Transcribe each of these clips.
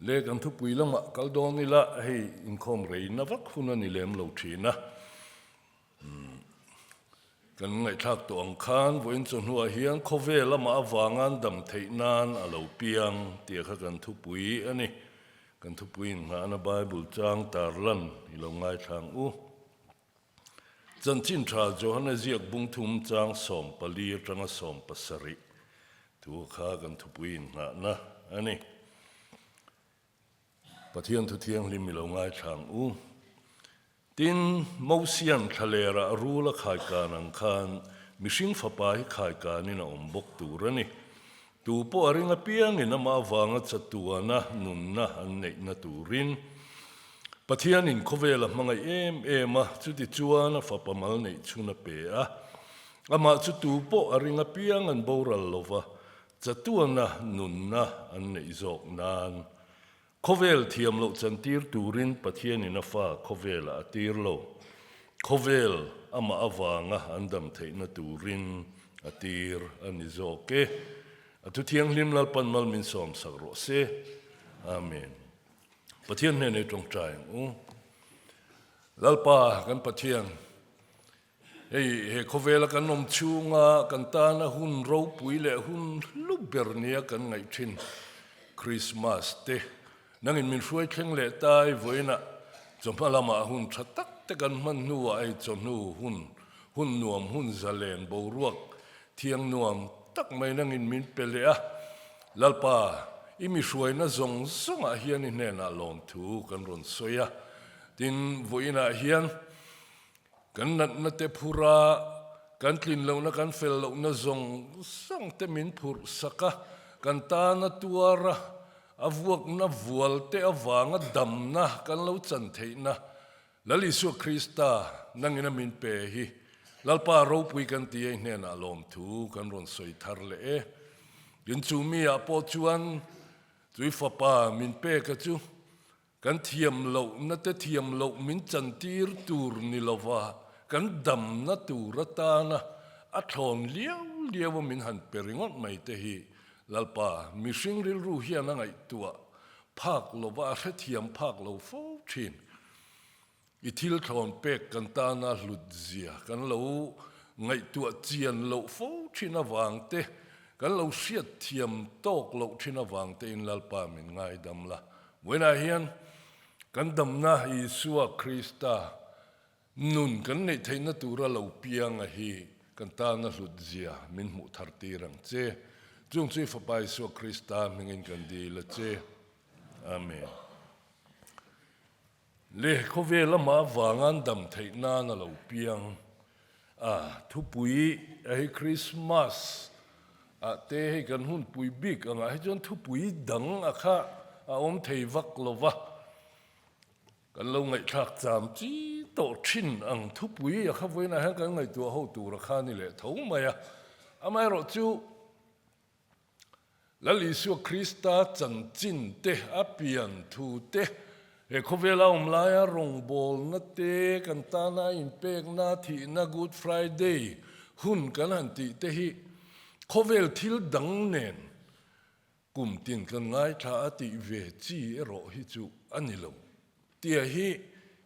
Le kan thupui lamah kal dawn ila hei inkhawm rei na vak hun a ni lem lo thin a. Kan ngaihthlak tawh ang khan vawiin chawhnuah hian khawvel amah avangan dam theih nan a lo piang tih kha kan thupui a ni. Kan thupui inngahna Bible chang tarlan i lo ngaithlang u. Chanchin tha Johana ziak bung thum chang 14 atanga 17 thu kha kan thupui inngahna a ni. Pathian thu thianghlim i lo ngaithlang u. Tin, Mosian thlalerah rul a khaikan ang khan mihring fapa hi khaikanin a awm bawk tur a ni. Tu pawh a ring apiangin amah avanga chatuana nunna an neihna turin Pathianin khawvel a hmangaih em em a, chuti chuan a fapa mal neih chhun a pe a. Amah chu tu pawh a ring apiang an boral lova, chatuana nunna an neih zawk nan khawvel thiam loh chantir turin Pathianin a fa khawvelah a tir lo. Khawvel amah avanga an dam theihna turin a tir a ni zawk e. A thu thianghlim Lalpan mal min sawmsak rawh se. Amen. Pathian hnenah i tawngtai ang u. Lalpa kan Pathian, hei he khawvela kan awm chhunga kan tana hun ropui leh hun hlu ber nia kan ngaih thin Krismas te nangin min hruai thleng leh tai vawiinah chawhma lamah hun tha tak te kan hman hnuah hei chawhnu hun hun nuam hun zalen boruak thiang nuam tak mai nangin min pe leh a. Lalpa, i mi hruaina zawng zawngah hian i hnenah lawmthu kan rawn sawi a. Tin, vawiinah hian kan natna te phur a, kan tlin lohna kan fel lohna zawng zawng te min phurh sak a, kan tana tuar a, a vuakna vual te avanga damna kan lo chan theihna Lal Isua Krista nangin a min pe hi Lalpa ropui kan ti ei hnenah lawmthu kan rawn sawi thar leh e. Tin chu mi ah pawh chuan chui fapa min pek a chu kan thiam loh na te thiam loh min chan tir tur ni lova kan damna tur atana a thlawn liau liau a min han pe ringawt mai te hi Lalpa mihring rilru hian a ngaihtuah phak lova a hrethiam phak lo fo thin. I thil thlawn pek kan tana hlut zia kan lo ngaihtuah chian loh fo thin avang te, kan lo hriat thiam tawk loh thin avang te in Lalpa min ngaidam la. Vawiinah hian kan damna Isua Krista nun kan neih theihna tura lo pianga hi kan tana hlut zia min hmuh thar tir ang che. Chung chu i Fapa Isua Krista hmingin kan dil a che. Amen. Le khawvel lama avanga an dam theih nan a lo piang a, thupui a hei Christmas ah te hei kan hun pui bik angah hi chuan thupui dang a kha a awm thei vak lo va, kan lo ngaihthlak cham chi tawh thin ang thupui a kha vawiinah hian kan ngaihtuah ho tur a kha ni leh tho mai a, amaherawh chu. Lal Isua Krista chanchin te, a pian thu te, he khawvela awm laia rawngbawlna te, kan tana inpekna, thihna, Good Friday hun kan han tih te hi khawvel thil dang nen kum tin kan ngaithla a tih ve chi erawh hi chu a ni lo tia hi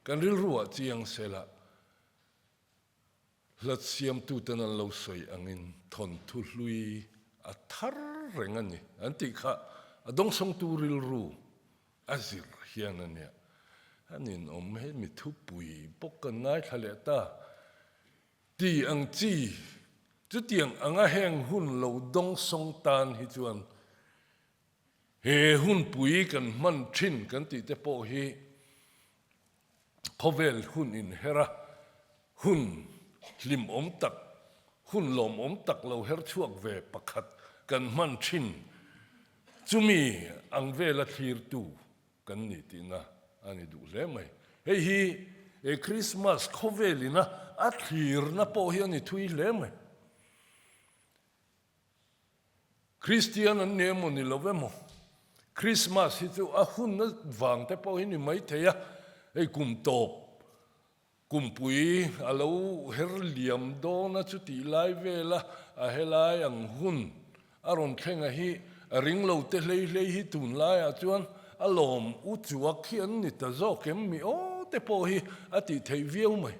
kan rilruah chiang sela. Hlat siamtuten an lo sawi angin thawnthu hlui a thar reng a ni an tih kha a dawngsawngtu rilru a zir hian a nia. A ninawm he mi thupui bawk kan ngaithla leh ta ti ang chi chutiang anga heng hun lo dawngsawng tan hi chuan he hunpui kan hman thin kan tih te pawh hi Khawvel hun inher a, hun hlimawm tak, hun lawmawm tak lo her chhuak ve pakhat kan hman thin. Chumi ang vela thlirtu kan ni tihna a ni duh hle mai. Hei hi he Krismas khawvelina a thlirna pawh hi a ni thui hle mai. Kristian an ni emaw ni lo emaw, Krismas hi chu a hun vang te pawh hi ni maithei a, hei kum tawp, kumpui a lo her liam dawn a chutih lai vela a helai ang hun a rawn thleng a hi a ring lo te hlei hlei hi tunlaiah chuan a lawm u chuak hi an ni ta zawk em mi aw te pawh hi a tih theih viau mai.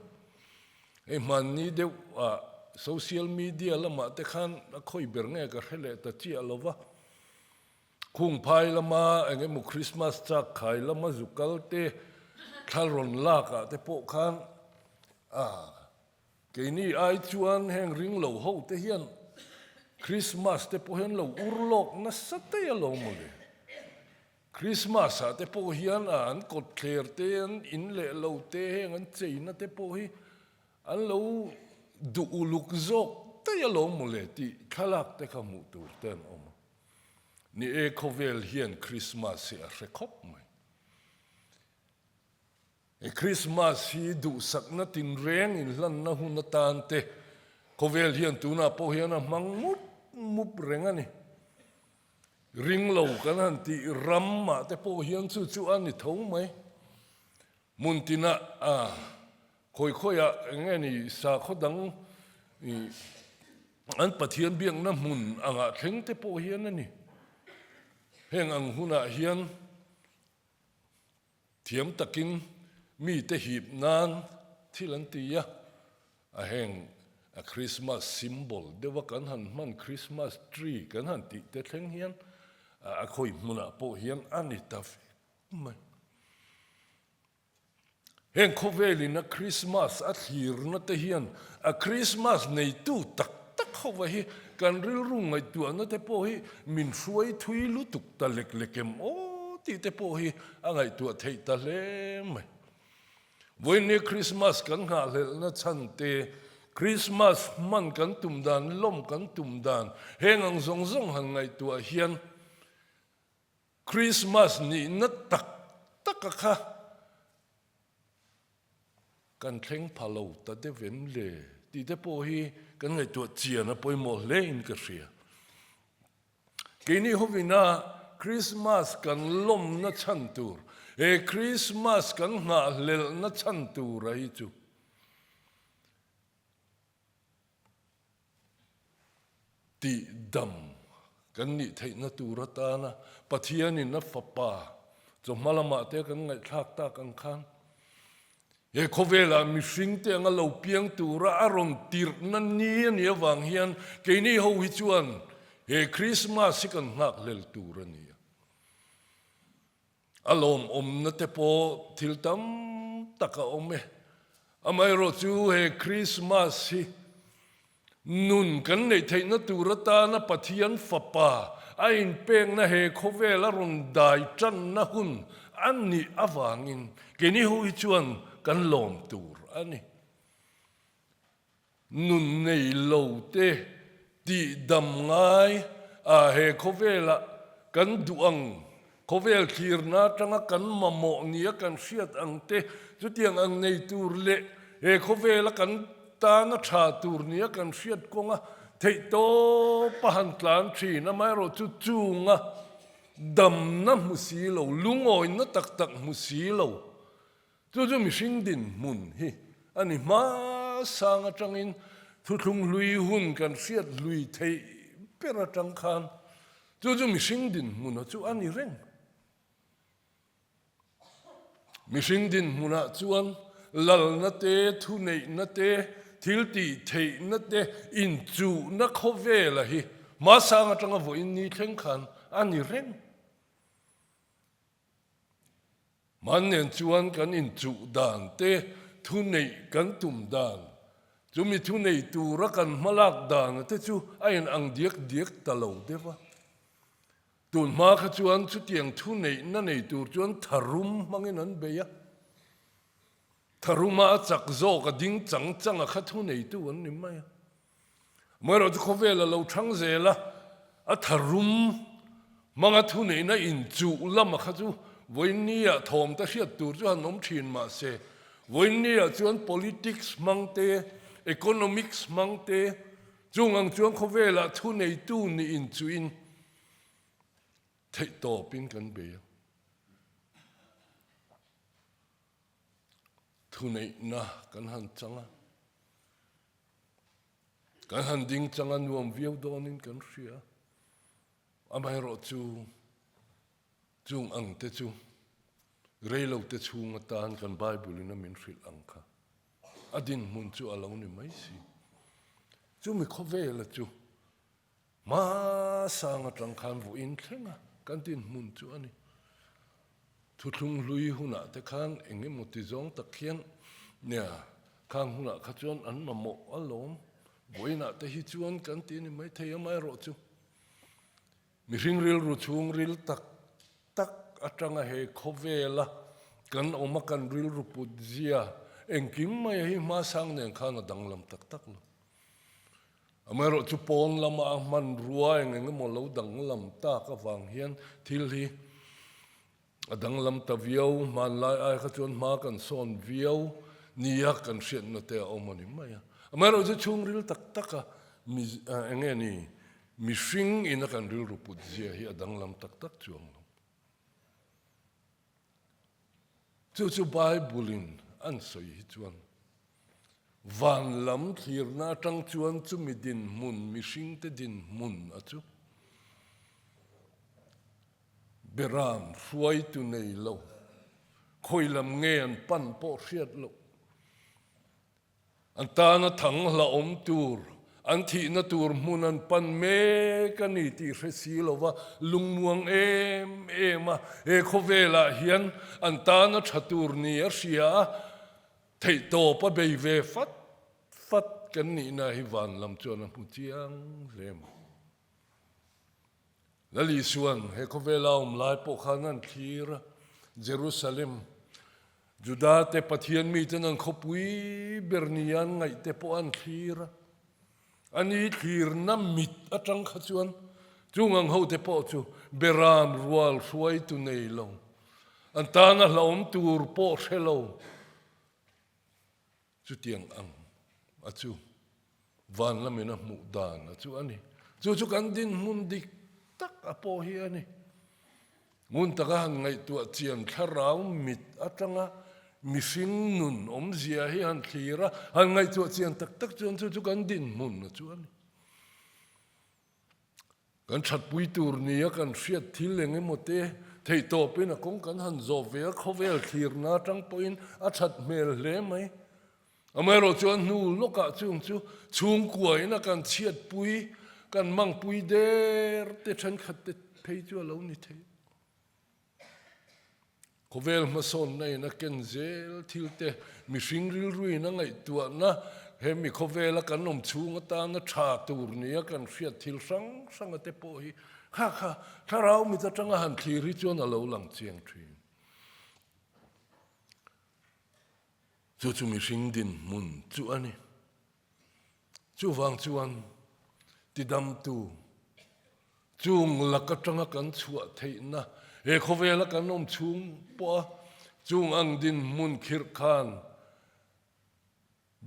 Hei hmanni deuh ah social media lamah te khan a khawi ber nge ka hre leh ta chiah lo va. Khung phai lama eng emaw Christmas chak khai lama zu kal te thla rawn lak ah te pawh khan ah keini ai chuan heng ring lo ho te hian Christmas te pawh hian lo ur lawk nasa daih a lo mawle. Christmas ah te pawh hian ah an kawt thler te an in leh lo te heng an cheina te pawh hi an lo duh uluk zawk daih a lo mawle tih thlalak te kha hmuh tur te an awm a. Ni e, khawvel hian Krismas hi a hre khawp mai. He Krismas hi duhsakna tinreng inhlanna hun atan te khawvel hian tunah pawh hian a hmang mup mup reng a ni. Ring lo kan han tih ramah te pawh hian chu chu a ni tho mai. Hmun tinah a khawi khawiah eng nge ni sakhaw dang an Pathian biakna hmun angah thleng te pawh hian a ni. Heng ang hunah hian thiam takin mite hip nan thil an ti a, a heng a Christmas symbol deuha kan han hman Christmas tree kan han tih te thleng hian a khawi hmunah pawh hian a ni ta vek mai. Heng khawvelin a Krismas a thlirna te hian a Krismas neitu tak tak hova hi kan rilru ngaihtuahna te pawh hi min hruai thui lutuk ta lek lek em aw tih te pawh hi a ngaihtuah theih ta hle mai. Vawiin Krismas kan nghahhlelhna chhan te, Krismas hman kan tum dan, lawm kan tum dan, heng ang zawng zawng han ngaihtuah hian Christmas nihna tak taka kha kan thleng pha lo ta deuh em le tih te pawh hi kan ngaihtuah chian a pawimawh hle in ka hria. Keini hovina Christmas kan lawmna chhan tur, he Christmas kan nghahhlelhna chhan tura hi chu Tih dam kan nih theihna tur atana Pathianin a Fapa chawhma lamah te kan ngaihthlak tak ang khan he khawvelah mihringte anga lo piang tura a rawn tirhna ni a nih avang hian keini ho hi chuan he Krismas hi kan nghakhlel tur a ni a. A lawmawmna te pawh thil tam tak a awm e. Amaherawh chu he Krismas hi nun kan neih theihna tur atana Pathian Fapa a inpekna he khawvel a rawn dai tanna hun a nih avangin keini ho hi chuan kan lawm tur a ni. Nun nei lo te tih dam ngai a he khawvelah kan duh ang, khawvel thlirna atanga kan mamawh nia kan hriat ang te, chutiang ang nei tur leh he khawvela kan tana tha tur nia kan hriat kawnga theihtawp a han tlan thin, amaherawh chu chunga damna hmu si lo, lungawina tak tak hmu si lo. Chu chu mihring dinhmun hi a ni hmasang atangin thuthlung hlui hun kan hriat hlui theih ber atang khan chu chu mihring dinhmuna chu a ni reng. Mihring dinhmunah chuan lalna te, thuneihna te, thil tih theihna te, inchuhna khawvela hi hmasang atanga vawiin ni thleng khan a ni reng. Hman nen chuan kan inchuh dan te, thuneih kan tum dan, chumi thunei tura kan hmalak dana te chu a inang diak diak ta lo deuh a. Tun hma kha chuan chutiang thuneihna nei tur chuan tharum hmangin an bei a. Tharuma a chak zawk a ding chang chang a kha thuneitu an ni mai a. Amaherawh chu khawvel a lo thang zel a, a tharum hmanga thuneihna inchuh lama kha chu vawiinniah thawm te hriat tur chu han awm thin mahse, vawiinniah chuan politics hmang te, economics hmang te, chung ang chuan khawvelah thuneitu nih inchuhin theihtawpin kan bei a. Thuneihna kan han chang a, kan han ding chang a nuam viau dawnin kan hria. Amaherawh chu Chung ang te chu reilo te chhung atan kan Bible in a min hrilh ang kha a dinhmun chu a lo ni mai si. Chumi khawvela chu hmasang atang khan vawiin thleng a kan dinhmun chu a ni. Thuthlung hlui hunah te khan eng emaw ti zawng tak hian nia khang hunah kha chuan an mamawh alawm. Vawiinah te hi chuan kan ti ni mai thei amaherawhchu Mihring rilru chhungril tak tak atanga he khawvela kan awm a kan rilru put zia engkim mai hi hmasang nen khan a danglam tak tak lo. Amaherawh chu pawn lama a hmanrua eng eng emaw lo danglam tak avang hian thil hi a danglam ta viau, hmanlai ai kha chuan hma kan sawn viau nia kan hriatna te a awm a ni mai a. Amaherawh chu chhungril tak tak a eng nge ni Mihring ina kan rilru put zia hi a danglam tak tak chuang lo. Chu chu Bible in an sawi hi chuan van lam thlirna atang chuan chumi dinhmun, mihringte dinhmun a chu beram hruaitu nei lo, khawi lam nge an pan pawh hriat loh. An tana thang hlauhawm tur, an thihna tur hmun an pan mek a ni tih hre si lova lungmuang em em a, he khawvelah hian an tana tha tur ni a hria a, theihtawp a bei ve fat fat kan nihna hi van lam chuan a hmu chiang hle mai. Lal Isuan he khawvela awm lai pawh khan an thlir a, Jerusalem, Juda te Pathian miten an khawpui ber nia an ngaih te pawh an thlir a. Ani thlirna mit atang kha chuan chung ang ho te pawh chu beram rual hruaitu nei lo, an tana hlauhawm tur pawh hre lo, Chutiang ang a chu van lamin a hmuh dan a chu a ni. Chu chu kan dinhmun dik tak a pawh hi a ni. Ngun taka han ngaihtuah chian thlarau mit atanga mihring nun awmzia hi han thlir a, han ngaihtuah chian tak tak chuan chu chu kan dinhmun a chu a ni. Kan thatpui tur nia kan hriat thil eng emaw te theihtawpin a kawng kan han zawh ve a, khawvel thlirna atang pawhin a that hmel hle mai. Amaherawh chuan hnu lawkah chung chu chhungkuain a kan chhiatpui, kan mangpui der te thenkhat te phei chu a lo ni thei. Khawvel hmasawnna in a ken zel thil te, mihring rilruin a ngaihtuahna, he mi khawvela kan awm chhung atana tha tur nia kan hriat thil hrang hranga te pawh hi kha kha thlarau mit atanga han thlir hi chuan a lo lang chiang thin. Chu chu mihring dinhmun chu a ni. Chuvang chuan tidamtu chung lak atanga kan chhuah theihna, he khawvela kan awm chhung pawha chung ang dinhmun khirh khan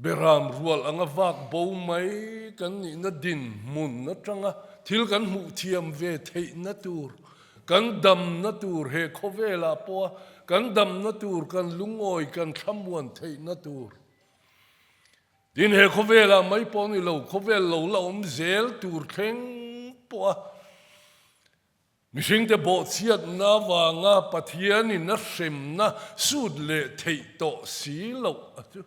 beram rual anga vak bo mai kan nihna dinhmun atanga thil kan hmuh thiam ve theihna tur, kan damna tur he khawvelah pawha kan damna tur, kan lungawi, kan thlamuan theihna tur. Tin, he khawvelah mai pawh ni lo, khawvel lo la awm zel tur thleng pawha mihringte bawhchhiatna avanga Pathianin a hremna sut leh theih tawh si loh a chu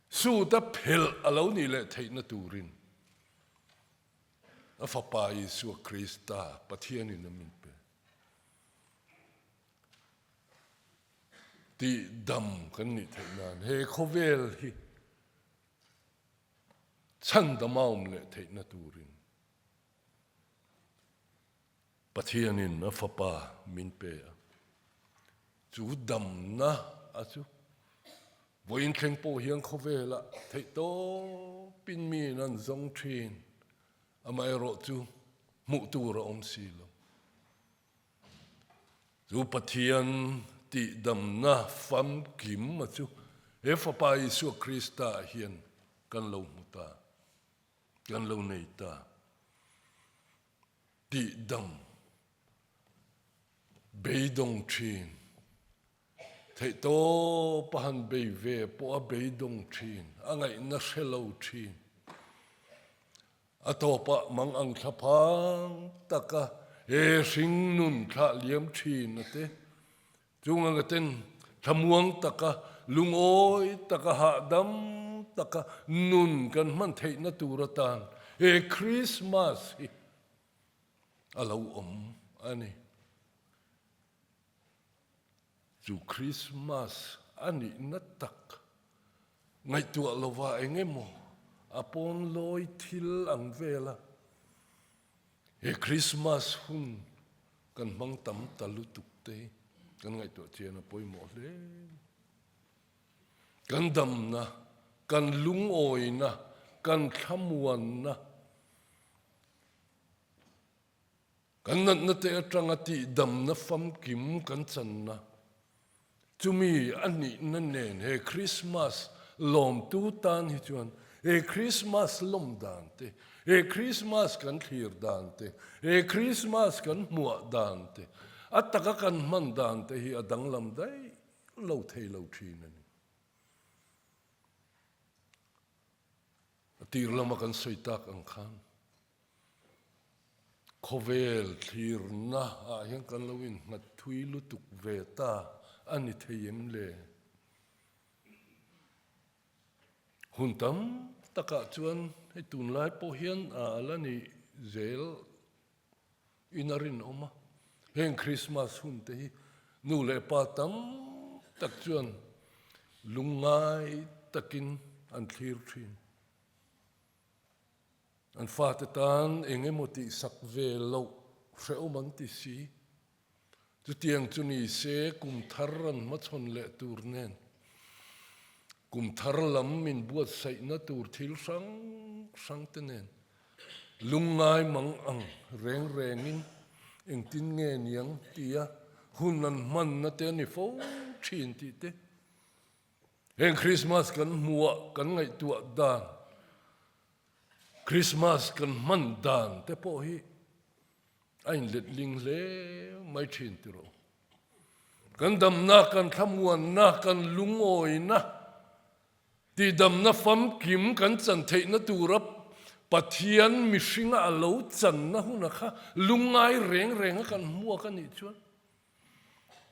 suta phelh a lo nih leh theihna turin a Fapa Isua Krista Pathianin a min pe. Tih dam kan nih theih nan he khawvel hi chhandam a awm leh theihna turin Pathianin a Fapa min pe a, chu damna a chu vawiin thleng pawh hian khawvelah theihtawpin miin an zawng thin, amaherawhchu hmuh tur a awm si lo. Chu Pathian tihdamna famkim a chu he Fapa Isua Krista ah hian kan lo hmu ta, kan lo nei ta. Tihdam, beidawng thin, theihtawp a han bei ve pawh a beidawng thin, a ngaihna hre lo thin. A tawpah mang ang thlaphang taka He hringnun thlah liam thin a te. Chung anga ten thlamuang taka, lungawi taka, hahdam taka nun kan hman theihna tur atan he Krismas hi a lo awm a ni. Chu Krismas a nihna tak ngaihtuah lova eng emaw a pawn lawi thil ang vela he Krismas hun kan hmang tam ta lutuk te hi kan ngaihtuah chian a pawimawh hle. Kan damna, kan lungawina, kan thlamuanna, Kan natna te atanga tihdamna famkim kan channa chumi a nihna nen he Krismas lawmtu tan hi chuan he Krismas lawm dan te, he Krismas kan thlir dan te, he Krismas kan hmuah dan te, a taka kan hman dan te hi a danglam daih lo thei lo thin a ni. A tir lama kan sawi tak ang khan Khawvel thlirna ah hian kan lo innghat thui lutuk ve ta a ni thei em le? Hun tam takah chuan hei tunlai pawh hian a la ni zel in a rinawm a, heng Krismas hun te hi nu leh pa tam tak chuan lungngai takin an thlir thin. An fate tan eng emaw tihsak ve loh hrehawm an ti si. Chutiang chu ni se kum thar an hmachhawn leh tur nen kum thar lam min buatsaihna tur thil hrang hrang te nen lungngai mang ang reng rengin engtin nge niang tia hun an hmanna te a ni fo thin tih te. Heng Krismas kan hmuah kan ngaihtuah dan, Krismas kan hman dan te pawh hi a inletling hle mai thin ti rawh. Kan damna, kan thlamuanna, kan lungawina, tihdamna famkim kan chan theihna tura Pathian mihringa a lo channa huna kha lungngai reng renga kan hmuak a nih chuan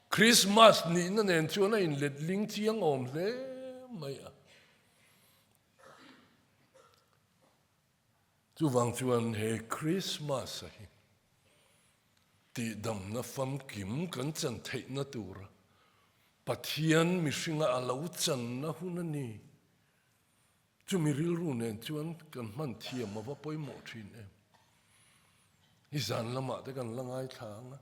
Christmas nihna nen chuan a inletling chiang awm hle mai a. Chuvang chuan he Christmas a hi tihdamna famkim kan chan theihna tura Pathian mihringa a lo channa hun a ni. Chumi rilru nen chuan kan hman thiam a va pawimawh thin em. I zan lamah te kan la ngaithla ang a.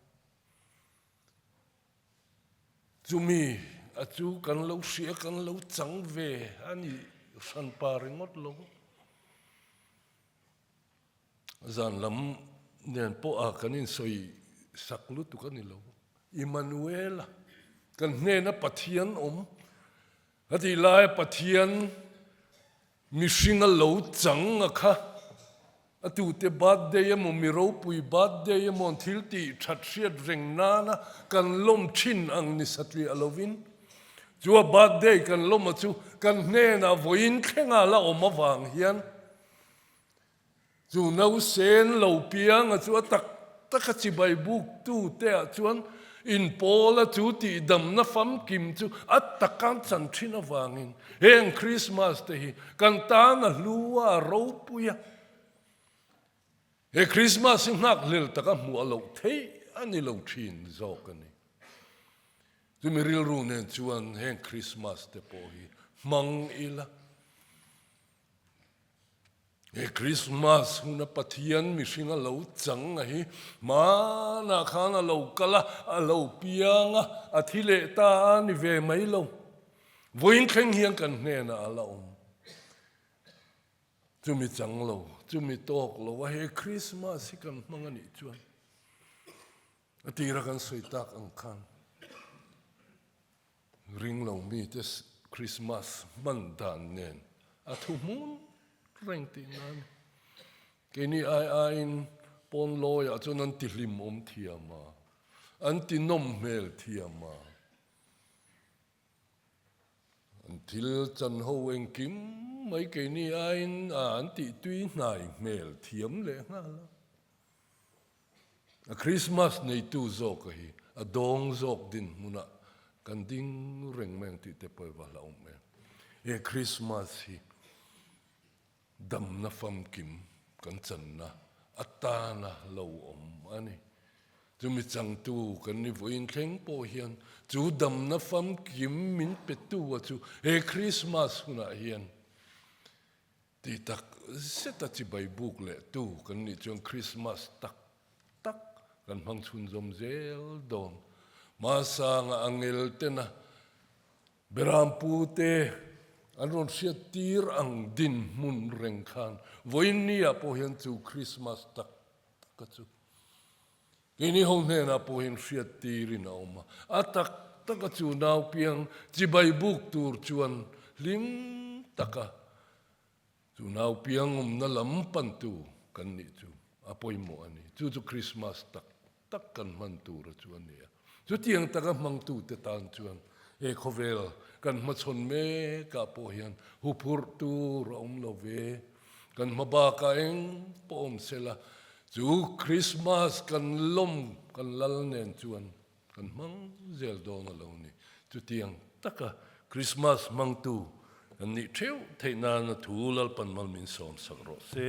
Chumi a chu kan lo hria, kan lo chang ve a ni hranpa ringawt lo. Zan lam nen pawh a kan insawi sak lutuk a ni lo. Immanuela, kan hnena Pathian awm a tih laia Pathian Mihring a lo chang a kha, a tute birthday emaw mi ropui birthday emaw an thil tih that hriat reng nana kan lawm thin ang ni satliah lovin, chu a birthday kan lawm a chu kan hnenah vawiin thlenga la awm avang hian Chu nausen lo pianga chu a tak taka chibai buk tu te ah chuan inpawla chu tihdamna famkim chu a taka chan thin avangin heng Krismas te hi kan tan a hlu a, a ropui a. He Krismas hi nghakhlel taka hmuh a loh theih a ni lo thin zawk a ni. Chumi rilru nen chuan heng Krismas te pawh hi hmang ila. He Krismas huna Pathian mihring a lo chang a hi hmanah khan a lo kal a, a lo piang a, a thi leh ta a ni ve mai lo. Vawiin thleng hian kan hnenah a la awm. Chumi chang lo, chumi tawk lo a he Krismas hi kan hmang a nih chuan a tira kan sawi tak ang khan Ring lo mite Krismas hman dan nen a thu hmun reng tih na a ni. Keini ai aiin pawn lawiah chuan an ti hlimawm thiam a, an ti nawm hmel thiam a, an thil chan ho engkim mai keini aiin an tih tui hnai hmel thiam leh nghal a. A Krismas neitu zawka hi a dawng zawk dinhmunah kan ding reng mai ang tih te pawh i va hlauhawm em. He Krismas hi damna famkim kan channa atana lo awm a ni. Chumi changtu kan ni vawiin thleng pawh hian chu damna famkim min petu a chu he Krismas hunah hian Ti tak zeta chibai buk leh tu kan nih chuan Krismas tak tak kan hmang chhunzawm zel dawn. Hmasanga a ngel tena Berampu te an rawn hriat tir ang dinhmun reng khan vawiin ni ah pawh hian chu Krismas tak taka chu keini ho hnenah pawh hian hriat tirin a awm a. A tak taka chu naupiang chibai buk tur chuan hlim taka chu naupiang awmna lam pantu kan nih chu a pawimawh a ni. Chu chu Krismas tak tak kan hman tura chu a ni a. Chutiang taka hmangtute tan chuan he khawvel kan hmachhawn mekah pawh hian huphurh tur a awm lo ve. Kan hma bakah eng pawh awm sela, chu Krismas kan lawm kan lal nen chuan kan hmang zel dawn a lo ni. Chutiang taka Krismas hmangtu kan nih theuh theih nana thu Lalpan mal min sawmsak rawh se.